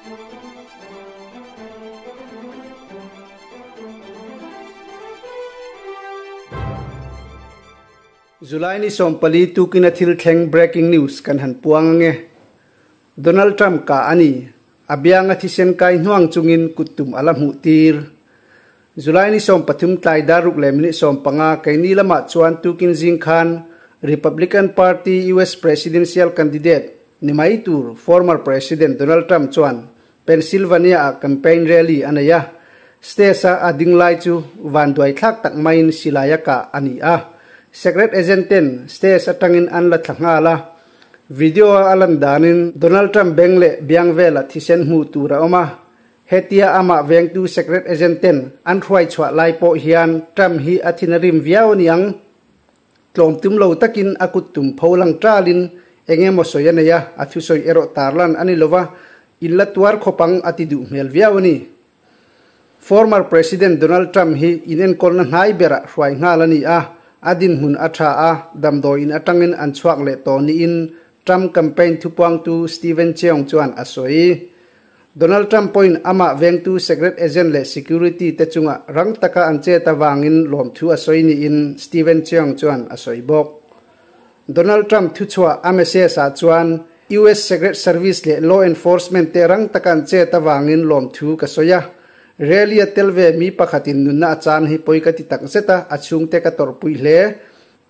July ni 14 tukin a thil thleng breaking news kan han puang ange. Donald Trump ka ani a bianga thisen kai hnuang chungin kuttum ala hmuh tir. July ni 13 tlai dar ruk leh minute 15 keini lamah chuan tukin zing khan Republican Party US Presidential candidate ni mai tur former President Donald Trump chuan Pennsylvania ah campaign rally a nei a. Stage a a ding lai chu vanduai thlak tak maiin silai a kah a ni a. Secret agent ten stage atangin an la thla nghal a. Video a a lan danin Donald Trump beng leh biang velah thisen hmuh tur a awm a. Hetia amah vengtu secret agent ten an hruai chhuah lai pawh hian Trump hi a thin a rim viau a niang. Tlawm tum lo takin a kut tum pho lang talin eng emaw sawi a nei a, a thusawi erawh tarlan a ni lova, in la tuar khawp ang a ti duh hmel viau a ni. Former President Donald Trump hi inenkawlna hnai berah hruai nghal a ni a, a dinhmun a tha a, damdawiin atangin an chhuak leh tawh niin Trump campaign thupuangtu Steven Cheung chuan a sawi. Donald Trump pawhin amah vengtu secret agent leh security te chunga rang taka an chet avangin lawmthu a sawi niin Steven Cheung chuan a sawi bawk. Donald Trump thuchhuah a message ah chuan US Secret Service leh law enforcement te rang taka an chet avangin lawmthu ka sawi a. Rally a tel ve mi pakhatin nunna a chan hi pawi ka ti takzet a, a chhungte ka tawrhpui hle.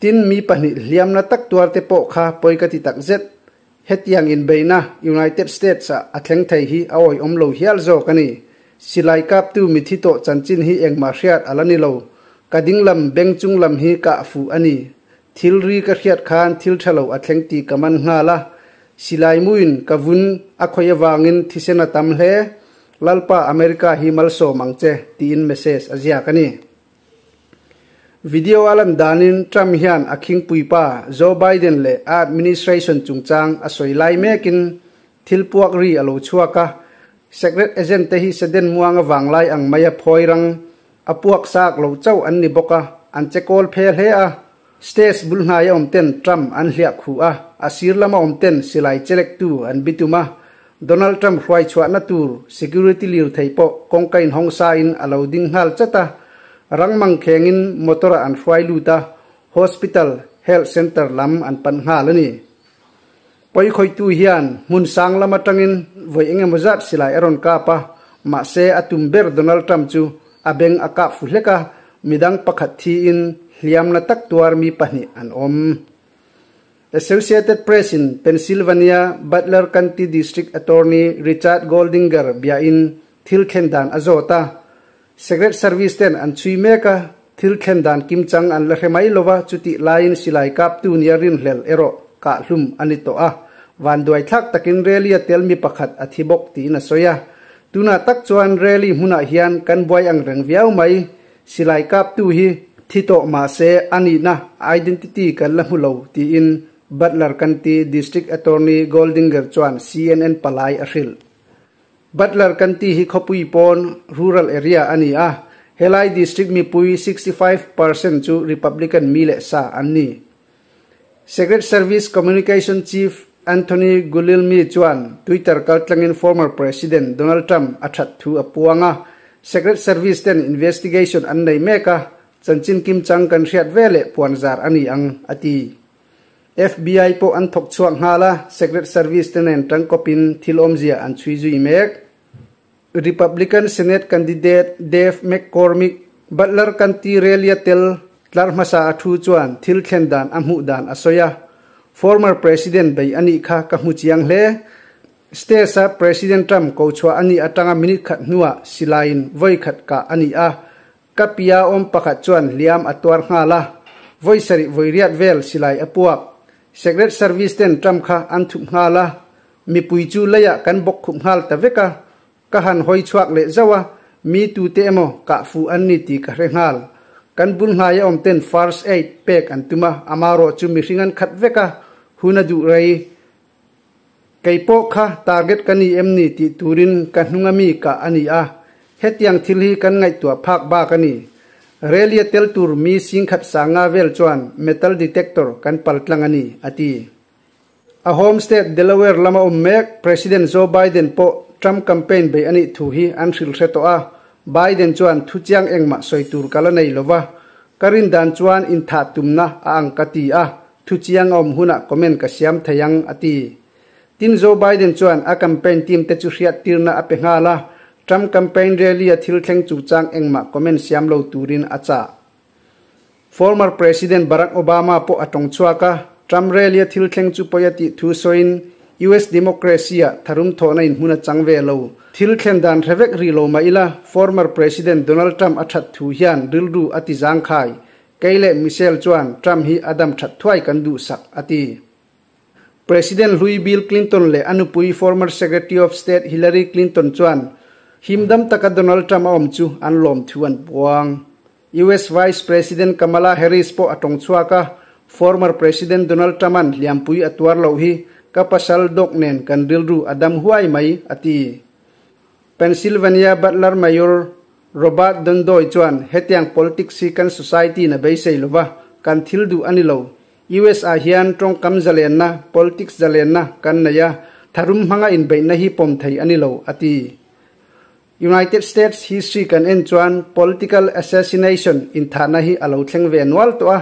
Tin, mi pahnih hliamna tak tuar te pawh kha pawi ka ti takzet. Hetiang inbeihna United States-ah a thleng thei hi a awihawm lo hial zawk a ni. Silai kaptu mithi tawh chanchin hi engmah hriat a la ni lo. Ka dinglam beng chung lam hi kah fuh a ni. Thil ri ka hriat khan thil tha lo a thleng tih ka man nghal a. Silai muin ka vun a khawih avangin thisen a tam hle. Lalpa America hi malsawm ang che, tiin message a ziak a ni. Video a lan danin Trump hian a khingpui pa Joe Biden leh a administration chungchang a sawi lai mekin thil puak ri a lo chhuak a, secret agent te hi seden muanga vanglai ang maia phawi rang a puak sak lo chauh an ni bawk a, an che kawl phe hle a. Stage bul hnaia awm ten Trump an hliah khuh a, a sir lama awm ten silai chelektu an bitum a, Donald Trump hruai chhuahna tur security lirthei pawh kawngka inhawng sain a lo ding nghal chat a, rang mangkhengin motor-ah an hruai lut a, hospital, health center lam an pan nghal a ni. Pawikhawitu hian hmun sang lam atangin vawi eng emaw zat silai a rawn kap a, mahse a tum ber Donald Trump chu a beng a kah fu hlek a, midang pakhat thiin hliamna tak tuar mi pahnih an awm. Associated Press in Pennsylvania Butler County District Attorney Richard Goldinger biain thil thlen dan a zawt a. Secret Service ten an chhui mek a, thil thlen dan kimchang an la hre mai lova, chutih laiin silai kaptu nia rinhlel erawh kahhlum a ni tawh a. Vanduai thlak takin rally a tel mi pakhat a thi bawk tiin a sawi a. Tunah tak chuan rally hmunah hian kan buai ang reng viau mai. Silai kaptu hi thi tawh mahse a nihna identity kan la hmu lo tiin Butler County District Attorney Goldinger chuan CNN palai a hrilh. Butler County hi khawpui pawn rural area a ni a, helai district mipui 65% chu Republican mi leh sa an ni. Secret Service Communication Chief Anthony Guglielmi chuan Twitter kaltlangin former President Donald Trump a that thu a puang a, Secret Service ten investigation an nei mek a, chanchin kimchang kan hriat ve leh puanzar a ni ang, a ti. FBI pawh an thawk chhuak nghal a, Secret Service te nen tangkawpin thil awmzia an chhui zui mek. Republican Senate candidate Dave McCormick, Butler County rally-a tel tlar hmasa a thu chuan thil thlen dan a hmuh dan a sawi a. Former President bei a nih kha ka hmu chiang hle. Stage-a President Trump ko chhuah a nih atanga minute khat hnuah silaiin vawi khat kah a ni a. Ka pia awm pakhat chuan hliam a tuar nghal a, vawi sarih vawi riat vel silai a puak. Secret Service ten Trump kha an thup nghal a, mipui chu leiah kan bawk khup nghal ta vek a, ka han hawi chhuak leh zauh a, mi tute emaw kah fuh an ni tih ka hre nghal. Kan bul hnaia awm ten first aid pek an tum a, amarawh chu mihring an khat vek a, hun a duh rei. Kei pawh kha target ka ni em ni tih turin ka hnunga mi kah a ni a, hetiang thil hi kan ngaihtuah phak bak a ni. Rally a tel tur mi singkhat sanga vel chuan metal detector kan pal tlang a ni, a ti. A home state Delaware lama awm mek President Joe Biden pawh Trump campaign bei anih thu hi an hrilh hre tawh a, Biden chuan thuchiang engmah sawi tur ka la nei lova, ka rin dan chuan inthah tumna a ang ka ti a, thuchiang a awm hunah comment ka siam thei ang, a ti. Tin Joe Biden chuan a campaign team te chu hriattirna a pe nghal a, Trump campaign rally a thil thleng chungchang engmah comment siam lo turin a chah. Former President Barack Obama pawh a tawng chhuak a, Trump rally-a thil thleng chu pawi a tih thu sawiin US democracy-ah tharum thawhna in hmun a chang ve lo. Thil thlen dan hre vek rih lo mah ila, former President Donald Trump a that thu hian rilru a ti zangkhai. Kei leh Michelle chuan Trump hi a dam that thuai kan duhsak, a ti. President hlui Bill Clinton leh a nupui former Secretary of State Hillary Clinton chuan himdam taka Donald Trump a awm chu an lawm thu an puang. US Vice President Kamala Harris pawh a tawng chhuak a, former President Donald Trump-a'n hliampui a tuar loh hi ka pasal dawk nen kan rilru a dam huai mai, a ti. Pennsylvania Butler Mayor Robert Dondoy chuan hetiang politics hi kan society in a beisei lova, kan thil duh a ni lo. US ah hian tawngkam zalenna, politics zalenna kan nei a, tharum hmanga inbeihna hi pawm thei a ni lo, a ti. United States history kan en chuan political assassination inthahna hi a lo thleng ve nual tawh a,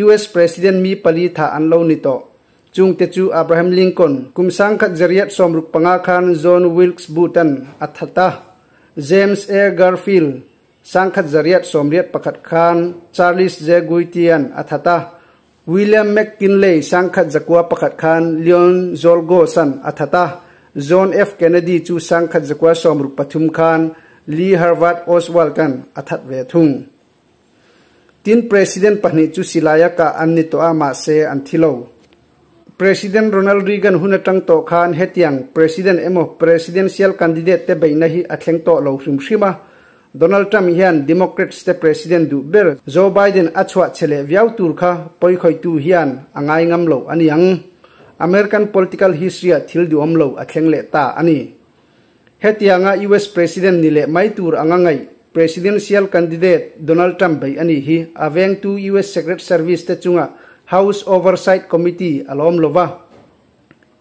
US President mi pali thah an lo ni tawh. Chungte chu Abraham Lincoln, kum 1965 khan John Wilkes Booth-a'n a that a, James A. Garfield, 1881 khan Charles J. Guitty-a'n a that a, William McKinley 1901 khan Leon Czolgosz-a'n a that a, John F. Kennedy chu 1963 khan Lee Harvard Oswald-a'n a that ve thung. Tin, President pahnih chu silaia kah an ni tawh a, mahse an thi lo. President Ronald Reagan hun atang tawh khan hetiang President emaw Presidential candidate te beihna hi a thleng tawh lo hrim hrim a, Donald Trump hian Democrats te President duh ber Joe Biden a chhuah che leh viau tur kha pawikhawihtu hian a ngai ngam lo a ni ang. American political history-ah thil duhawm lo a thleng leh ta a ni. Hetianga US President ni leh mai tur anga ngaih Presidential candidate Donald Trump beih a nih hi a vengtu US Secret Service te chunga House Oversight Committee a lawm lo va.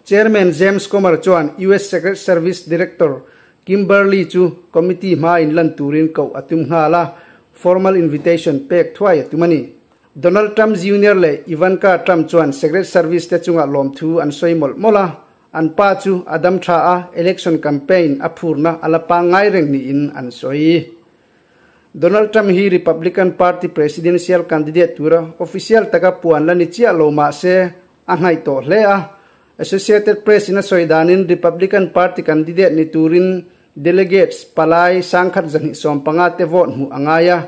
Chairman James Comer chuan US Secret Service Director Kimberly chu committee hmain lan turin koh a tum nghal a, formal invitation pek thuai a tum a ni. Donald Trump Junior leh Ivanka Trump chuan Secret Service te chungah lawmthu an sawi mawlh mawlh a, an pa chu a dam tha a, election campaign a phurna a la pangngai reng niin an sawi. Donald Trump hi Republican Party presidential candidate tura official taka puan la ni chiah lo mah se, A hnaih tawh hle a, Associated Press in a sawi danin Republican Party candidate ni turin delegates palai 1250 te vote hmuh a ngai a,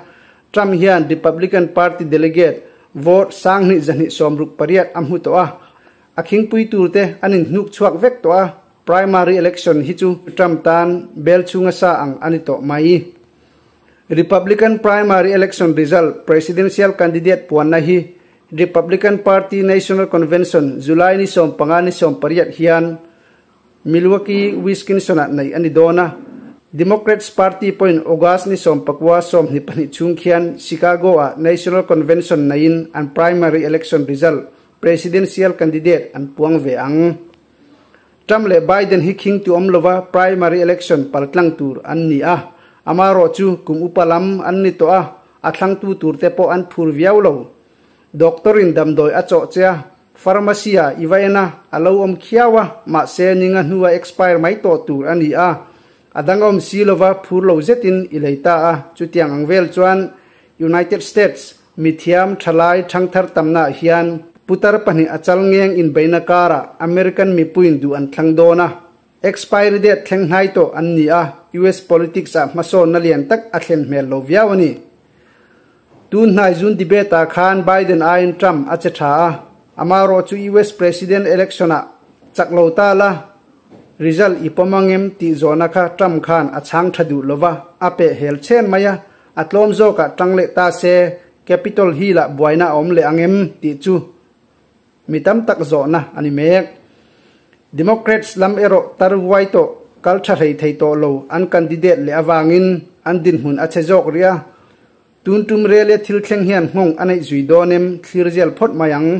Trump hian Republican Party delegate vote 2268 a hmu tawh a, a khingpui tur te an inhnuk chhuak vek tawh a, primary election hi chu Trump tan bel chhunga sa ang a ni tawh mai. Republican primary election result presidential candidate puanna hi Republican Party National Convention July ni 15 ni 18 hian Milwaukee, Wisconsin-ah neih a ni dawn a. Democrats Party pawhin August ni 19 22 chhung khian Chicago-ah National Convention neihin an primary election result presidential candidate an puang ve ang. Trump leh Biden hi khing tu awm lova primary election paltlang tur an ni a, amaherawhchu kum upa lam an ni tawh a, a thlangtu turte pawh an phur viau lo. Doctor-in damdawi a chawh che a, pharmacy-ah i va en a, a lo awm khiau a, mahse ninga hnua expire mai tawh tur a ni a, a dang a awm si lova phur lo zetin i lei ta a, chutiang ang vel chuan United States mithiam thalai thangthar tamnaah hian putar pahnih a chal ngeng inbeihna karah American mipuiin duh an thlang dawn a, expiry date thleng hnai tawh an ni a, US politics-ah hmasawnna lian tak a thlen hmel lo viau a ni. Tun hnai zun debate ah khan Biden aiin Trump a che tha a, amaherawh chu US President election ah chak lo ta la, result i pawm angem tih zawhna kha Trump khan a chhang tha duh lova, a peh hel chen mai a, a tlawm zawkah tang leh ta se Capitol Hill ah buaina a awm leh angem tih chu mi tam tak zawhna a ni mek. Democrats lam erawh tar vuai tawh kal tha hlei thei tawh lo an candidate leh avangin an dinhmun a che zawk rih a, tun tum rel e thil thleng hian nghawng a neih zui dawn em thlir zel phawt mai ang.